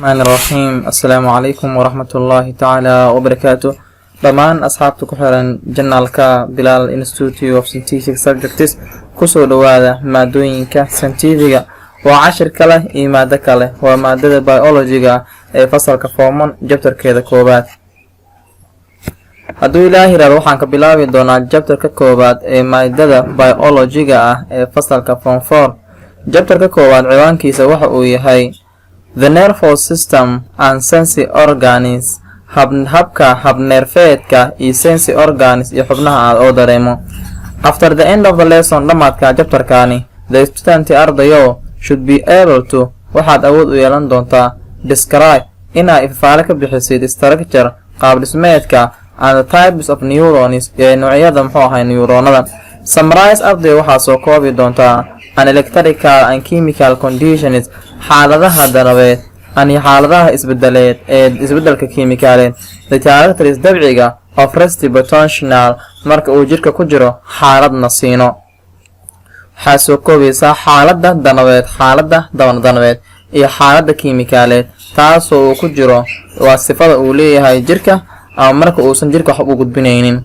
Raxmaan raxiim. Assalaamu calaykum waraxmatullaahi tacaala wabarakaatu. Dhammaan asxaabta ku xiran channelka Bilaal Institute of Scientific Subjects, kusoo dhowaada maadooyinka scientifiga. Waa cashir kale iyo maado kale, waa maadada biologyga ee fasalka form 1, chapterkeeda koowaad. Hadduu Ilaah yiraahdo, waxaan ka bilaabi doonaa chapterka koowaad ee maadada biologyga ah ee fasalka form 4. Chapterka koowaad ciwaankiisa waxa uu yahay "The Nervous System and Sensory Organs", habka habneerfeedka iyo sensory organs iyo xubnaha aad oo dareemo. After the end of the lesson, dhammaadka chapterkani, the student, ardayo, should be able to, waxaad awood u yeelan doontaa, describe, inaad ifafaale ka bixisid, structure, qaab dhismeedka, and the types of neurons, ee noocyada muxuu ahay neuronada. Summarize, arday, waxaad soo koobi doontaa, an electrical and chemical conditions, xaaladaha danabeed ani xaaladaha isbedeleed ee isbedelka kiimikaaleed, the characters, dabciga, of rest potential, marka uu jirka ku jiro xaalad nasiino. Waxaa soo koobaysaa xaaladda danabeed, xaaladda danabeed iyo xaaladda kiimikaaleed taasoo uu ku jiro, waa sifada uu leeyahay jirka ama marka uusan jirka wax u gudbinaynin.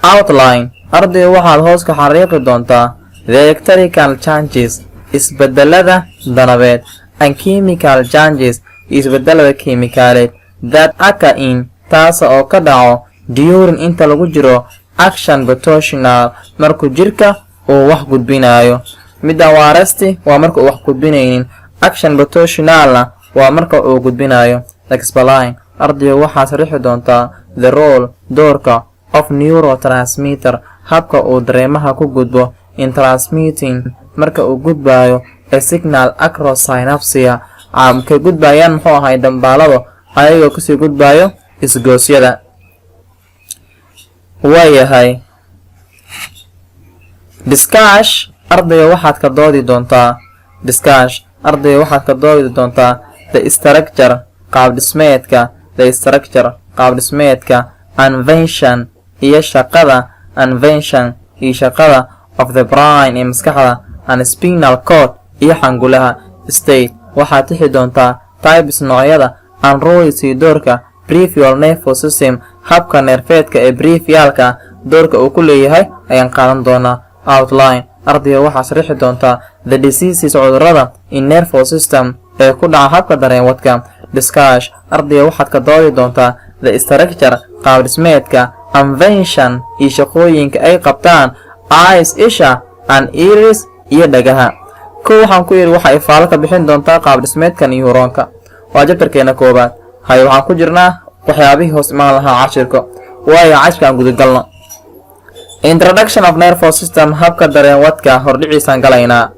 Outline, ardayga, waxaad hoos ka xariiqi doontaa the electrical changes, isbedelada danabeed, and chemical changes, isbedelada kiimikaaleed, that occur in, taasa oo ka dhaco, during, inta lagu jiro, action potential, markuu jirka uu wax gudbinayo. Middan waa rest, waa marka uu wax gudbinaynin. Action potentialna waa marka uu gudbinayo. Explain, ardayga, waxaad sharixi doontaa the role, doorka, of neurotransmitter, habka uu dareemaha ku gudbo, in transmitting, marka uu gudbayo, a signal across synapse, ka gudbayaan muxuu ahay dambaalado ayagoo kusii gudbayo isgoosyada. Waayahay, discuss, ardayga, waxaad ka doodi doontaa. Discuss, ardayga, waxaad ka doodi doontaa the structure, qaab dhismeedka, the structure, qaab dhismeedka, and function, iyo shaqada, and function, iyo shaqada, of the brain, ee maskaxda, and spinal cord, iyo xangulaha. State, waxaad tixi doontaa, types, noocyada, and roles, iyo doorka, peripheral nervous system, habka neerfeedka ee peripheralka doorka uu ku leeyahay ayaan qaadan doonaa. Outline, ardayga, waxaa sharixi doontaa the diseases, cudurrada, in nervous system, ee ku dhaca habka dareenwadka. Discuss, ardayga, waxaad ka doodi doontaa the structure, qaab dhismeedka, and function, iyo shaqooyinka ay qabtaan, eyes, isha, and ears, iyo dhagaha. Kow, waxaan ku yidhi waxa ifaalo ka bixin doontaa qaab dhismeedka neuronka. Waa chapterkeena koowaad. Hay, waxaan ku jirnaa waxyaabihii hoos imaan lahaa cashirka. Waayo, cashirka aan gudagalno. Introduction of nervous system, habka dareenwadka hordhiciisaan galaynaa.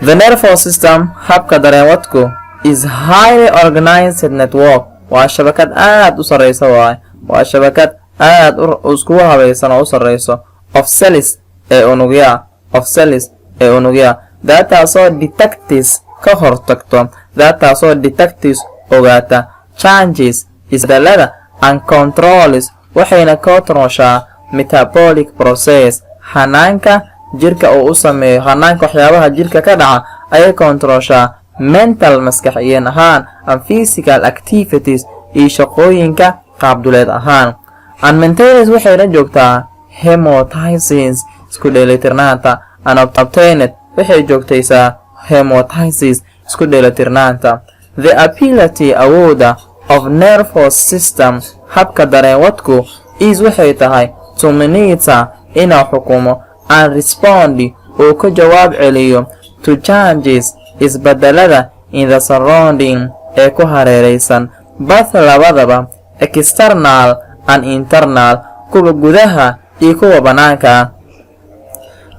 The nervous system, habka dareenwadku, is highly organized network, waa shabakad aad u sarreysa waay, waa shabakad aad iskugu habaysan oo u sarreyso, of cells, ee unugya, of cells, ee unugya, that, taasoo detects, ka hortagto, that, taasoo detects, ogaata, changes, isbedelada, and controls, waxayna controlshaa, metabolic process, hanaanka jirka uu u sameeyo, hanaanka waxyaabaha jirka ka dhaca ayay controlshaa, mental, maskaxiyan ahaan, and physical activities, iyo shaqooyinka qaabduleed ahaan, and maintains, waxayna joogtaa, homeostasis, isku dheelitirnaanta, and obtained, waxay joogtaysaa, homeostasis, isku dheelitirnaanta. The ability, awoodda, of nervous system, habka dareenwadku, is, waxay tahay, to monitor, inuu xukumo, and respond, uu ka jawaab celiyo, to changes, isbedelada, in the surrounding, ee ku hareeraysan, both, labadaba, external and internal, kuwa gudaha iyo kuwa bannaanka ah.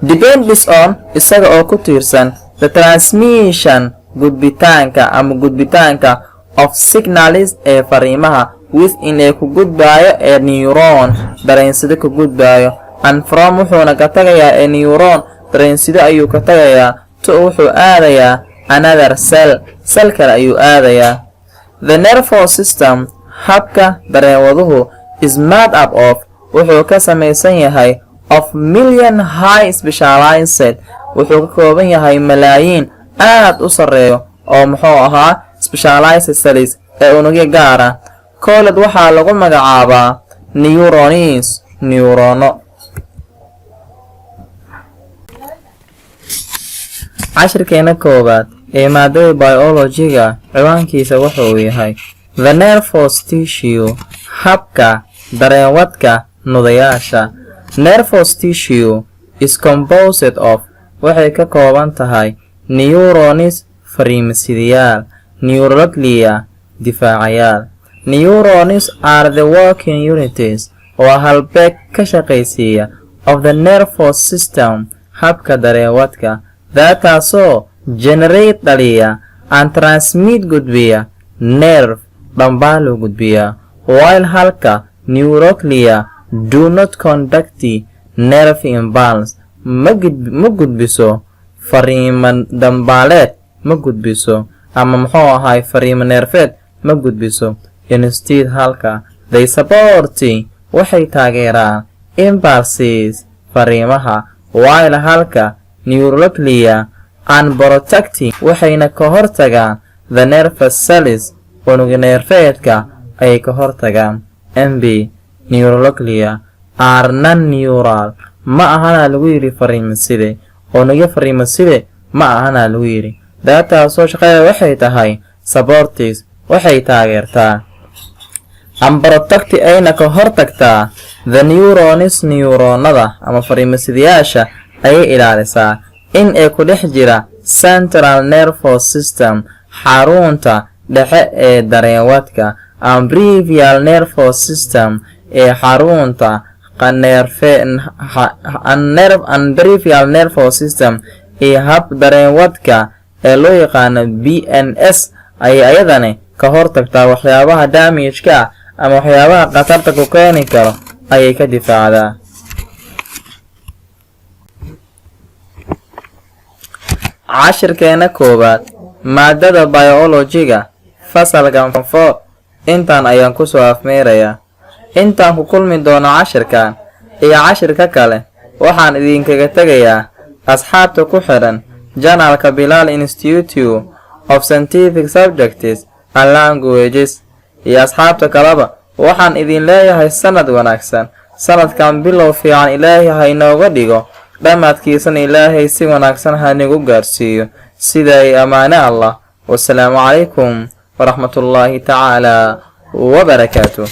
Depends on, isaga oo ku tiirsan, the transmission, gudbitaanka ama gudbitaanka, of signals, ee fariimaha, within, ee ku gudbaayo, ee neuron, dareensida ku gudbaayo, and from, wuxuuna ka tagayaa, ee neuron, dareensido ayuu ka tagayaa, to, wuxuu aadayaa, another cell, cell kale ayuu aadayaa. The nervous system, habka dareenwaduhu, is made up of, wuxuu ka samaysan yahay, of million high specialized, wuxuu ka kooban yahay malaayiin aad u sarreeyo oo muxuu ahaa Specialized cells ee unugyo gaara, called waxaa lagu magacaabaa neurons, neurono. Cashirkeena koowaad ee maadada biology-ga ciwaankiisa wuxa uu yahay the nervous tissue, habka dareenwadka nudayaasha. Nervous tissue is composed of, waxay ka kooban tahay, neurons, fariimasidayaal, neuroglia, difaacayaal. Neurons are the working units, waa halbeeg ka shaqaysiiya, of the nervous system, habka dareenwadka, taasoo generate, dhaliya, and transmit, gudbiya, nerve, dhambaaluu gudbiyaa, while, halka, neuroglia do not conduct nerve impulse, ma gudbiso fariimo dambaaleed, ma gudbiso ama muxuu ahaay fariimo neerfeed ma gudbiso. Instead, halka, they support, waxay taageeraan, impulses, fariimaha, while, halka, neuroglia and protecting, waxayna ka hortagaan, the nervous cells, unug neerfeedka ayay ka hortagaan. Mb neuroglia are non neural, ma ahana lagu yidhi fariimaside, unugyo fariimaside ma ahana lagu yidhi. Daataasoo shaqada waxay tahay supports, waxay taageertaa, and protect, ayna ka hortagtaa, the neurons, neuronada ama fariimasidayaasha ayay ilaalisaa in ay ku dhex jira central nervous system, xarunta dhexe ee dareenwadka, and peripheral nervous system, ee xarunta neerfe and peripheral nervous system, iyo hab dareenwadka ee loo yaqaano PNS ayay ayadani ka hortagtaa. Waxyaabaha damage-ka ah ama waxyaabaha khatarta ku keeni karo ayay ka difaacdaa. Cashirkeena koowaad maadada biology-ga fasalkan 4 intaan ayaan kusoo afmeerayaa. Intaan ku kulmi doono cashirkan iyo cashirka kale, waxaan idinkaga tegayaa asxaabta ku xidhan channelka Bilaal Institute of Scientific Subjects and Languages iyo asxaabta kaleba, waxaan idin leeyahay sanad wanaagsan. Sanadkan bilow fiican Ilaahay ha inooga dhigo, dhammaadkiisana Ilaahay si wanaagsan ha nagu gaarsiiyo. Sida ay ammaane Allah. Wasalaamu calaykum waraxmatullaahi tacaala wabarakaatuh.